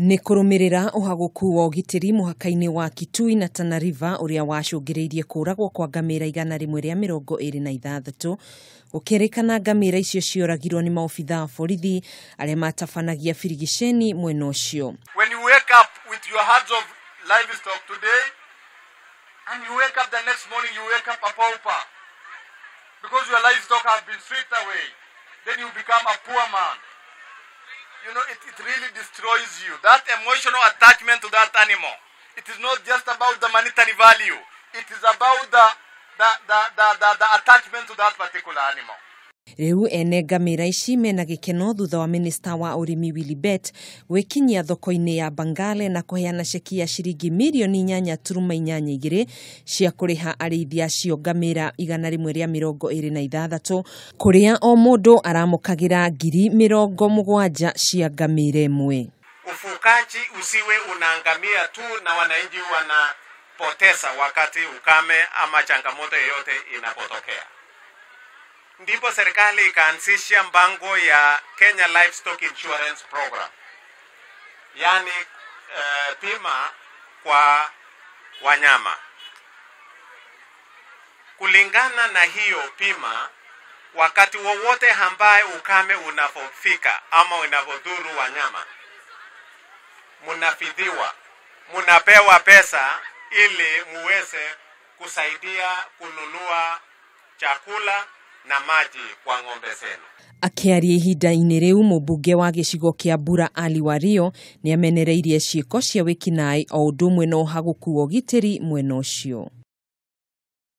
Nĩ kũrũmĩrĩra ũhagũku wa ũgitĩri mũhaka-inĩ wa Kitui na Tana River ũrĩa wacũngĩrĩirie kũragwo kwa ngamĩra 126, gũkĩrĩkana ngamĩra icio cioragirwo nĩ maobitha a borithi arĩa matabanagia birigiceni mwena ũcio. When you wake up with your herds of livestock today, and you wake up the next morning, you wake up a pauper because your livestock have been swept away, then you become a poor man. You know, it really destroys you. That emotional attachment to that animal. It is not just about the monetary value. It is about the attachment to that particular animal. Rĩu ene ngamĩra ici mena gĩkeno thutha wa minista wa ũrĩmi Willy Bett gwĩkinyia thoko-inĩ ya Bangale na kũheana ceki ya ciringi mirioni 8.82 cia kũrĩha arĩithi acio ngamĩra 126, kũrĩa o mũndũ aramũkagĩra ngiri 70 cia ngamĩra ĩmwe. Ufukaji usiwe unaangamia tu na wananchi wanapoteza wakati ukame ama changamoto yoyote inapotokea. Ndipo serikali ikaanzisha mpango ya Kenya Livestock Insurance Program, yani bima kwa wanyama. Kulingana na hiyo bima, wakati wowote ambaye ukame unapofika ama unapodhuru wanyama, mnafidhiwa, mnapewa pesa ili muweze kusaidia kununua chakula na maji kwa ng'ombe zenu. Akĩaria ihinda-inĩ rĩu, mũmbunge wa gĩcigo kĩa Bura Ali Wario nĩamenereirie ciĩko cia wĩkinaĩ o ũndũ ũmwe na ũhagũku wa ũgitĩri mwena ũcio.